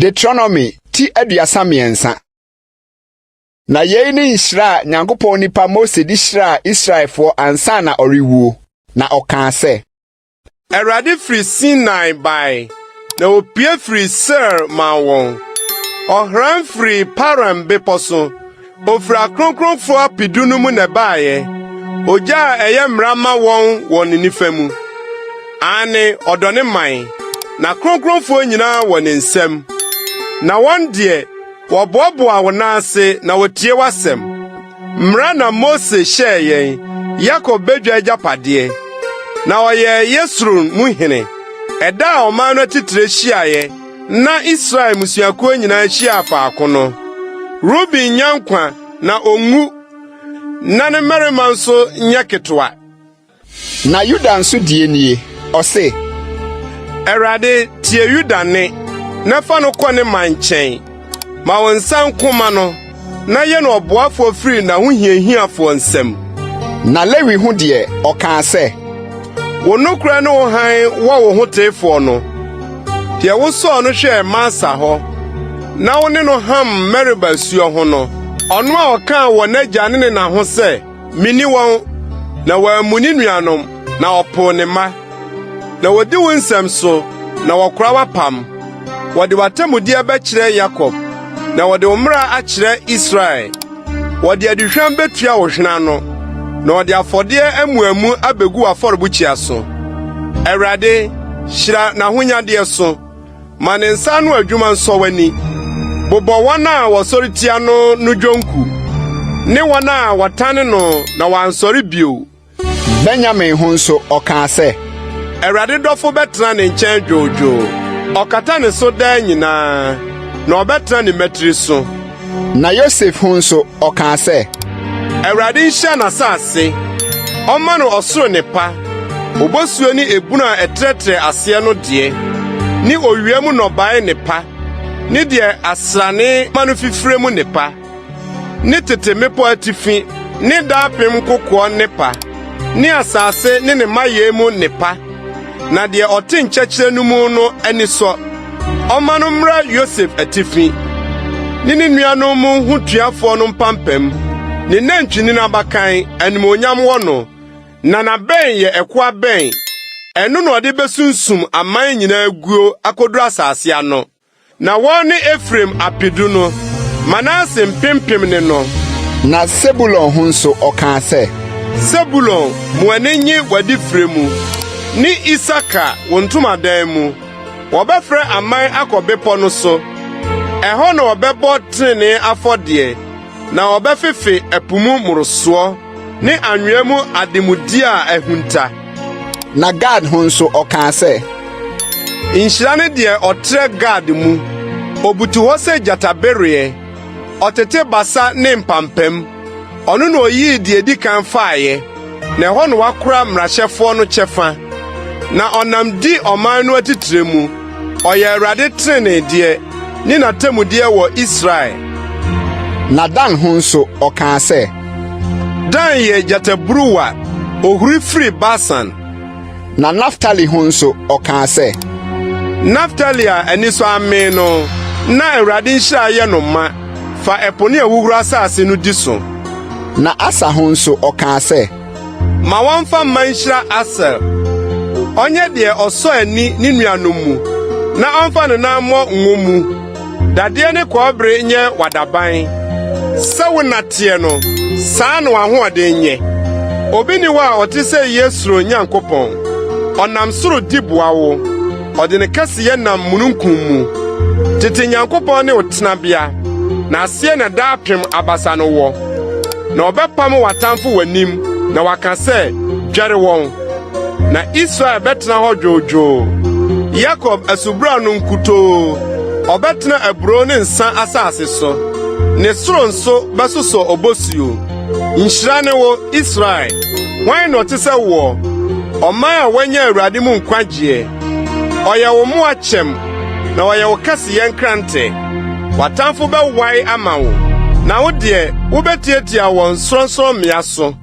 Deuteronomy ti 33. Na yei ne nhyira a Nyankopɔn nipa Mose de hyiraa Israelfoɔ ansa na ɔrewuo, na ɔkaa sɛ. Awurade firi Sinai bae, na opue firii Seir maa wɔn. Ɔhran firii Paran bepɔ so, ofiri akronkronfo apedu no mu na ɛbaeɛ, ogya a ɛyɛ mmara ma wɔn wɔ ne nifa mu. Aane, ɔdɔ ne man, n'akronkronfoɔ nyinaa wɔ ne nsam. Na wɔn deɛ, wɔboaboa wo nan ase na wɔtie w'asɛm. Mmara na Mose hyɛɛ yɛn, Yakob badwa agyapadeɛ. Na ɔyɛɛ Yesurun mu hene, ɛda a ɔman no atitire hyiaeɛ, na Israel mmusuakuo nyinaa hyiaa faako no. Ruben nnya nkwa na onwu, na ne mmarima nso nyɛ ketewa. Na Yuda nso deɛ nie, ɔse. Awurade, tie Yuda nne, na fa no kɔ ne man nkyɛn. Ma wo nsa nko mma no, na yɛ no ɔboafoɔ firi n'ahohiahiafoɔ nsam. Na Lewi ho deɛ, ɔkaa sɛ. Wo nokorɛ ne wo hann wɔ wo hoteefoɔ no, deɛ wosɔɔ no hwɛɛ Masa hɔ, na wo ne no ham Meriba asuo ho no, ɔno a ɔkaa wɔ n'agya ne ne na ho sɛ, Minni wɔn, na wammu ne nuanom, na ɔpoo ne mma. Na wodi wo nsɛm so, na wɔkora w'apam. Wɔde w'atemmudeɛ bɛkyerɛ Yakob, na wɔde wo mmara akyerɛ Israel. Wɔde aduhwam betua wo hwene ano, na wɔde afɔdeɛ amuamu abegu w'afɔrebukyia so. Awurade, hyira n'ahonyadeɛ so. Ma ne nsa ano adwuma nsɔ w'ani. Bobɔ wɔn a wɔsɔre tia no no dwonku, ne wɔn a wɔtane no na wɔansɔre bio. Benyamin ho nso, ɔkaa sɛ. Awurade dɔfo bɛtena ne nkyɛn dwoodwoo, ɔkata ne so daa nyinaa, na ɔbɛtena ne mmatiri so. Na Yosef ho nso, ɔkaa sɛ. Awurade nhyira n'asase, ɔmma no ɔsoro nnepa, obosuo ne ebunu a ɛtrɛtrɛ aseɛ no deɛ, ne owia mu nnɔbae nnepa, ne deɛ asrane ma no fifire mu nnepa, ne tete mmepɔ atifi ne daapem nkokoɔ nnepa, ne asase ne ne mayɛ mu nnepa. Na deɛ ɔte nkyɛkyerɛ no mu no ani sɔ. Ɔmma no mmra Yosef atifi, ne ne nuanom mu hotuafoɔ no mpampam. Ne nantwinini abakan, animuonyam wɔ no, na n'abɛn yɛ ɛko abɛn. Ɛno na ɔde besunsum aman nyinaa aguo akoduru asase ano. Na wɔn ne Efraim apedu no, Manase mpempem ne no. Na Sebulon ho nso, ɔkaa sɛ. Sebulon, ma w'ani nnye w'adifire mu, ne Isakar, wo ntomadan mu. Wɔbɛfrɛ aman akɔ bepɔ no so, ɛhɔ na wɔbɛbɔ trenee afɔdeɛ, na wɔbɛfefe ɛpo mu mmorosoɔ ne anwea mu ademudeɛ a ahunta. Na Gad ho nso, ɔkaa sɛ. Nhyira ne deɛ ɔtrɛ Gad mu! Obutu hɔ sɛ gyatabereɛ, ɔtete basa ne mpampam. Ɔno na oyii deɛ edi kan faeɛ, na ɛhɔ na wakora mmarahyɛfoɔ no kyɛfa. Na ɔnam di ɔman no atitire mu. Ɔyɛ Awurade teneneedeɛ ne n'atemmudeɛ wɔ Israel. Na Dan ho nso, ɔkaa sɛ. Dan yɛ gyataburuwa, ohuri firi Basan. Na Naftali ho nso, ɔkaa sɛ. Naftali a anisɔ amee no, na Awurade nhyira ayɛ no ma, fa ɛpo ne ahuhuru asase no di so. Na Aser ho nso, ɔkaa sɛ. Ma wɔmfa mma nhyira Aser. Ɔnyɛ deɛ ɔsɔ ani ne nuanom mu, na ɔmfa ne nan mmɔ ngo mu. Dadeɛ ne kɔbere nyɛ w'adaban. Sɛ wo nna teɛ no, saa na w'ahoɔden nyɛ. Obi nni hɔ a ɔte sɛ Yesreel Nyankopɔn. Ɔnam soro di boa wo, ɔde ne kɛseyɛ nam mununkum mu. Tete Nyankopɔn ne wo tenabea, na aseɛ na daapem abasa no wɔ. Na ɔbɛpam w'atamfo w'anim na waka sɛ, 'Dwɛre wɔn! Na Israel bɛtena hɔ dwoodwoo, Yakob asubura no nkutoo. Ɔbɛtena aburow ne nsa asase so, ne soro nso bɛsosɔ obosuo. Nhyira ne wo, Israel! Hwan na ɔte sɛ woɔ, ɔman a wɔanya Awurade mu nkwagyeɛ? Ɔyɛ wo mmoa kyɛm, na ɔyɛ wo kɛseyɛ nkrante. W'atamfo bɛwae ama wo, na wo deɛ, wobetiatia wɔn sorɔnsorɔmmea so.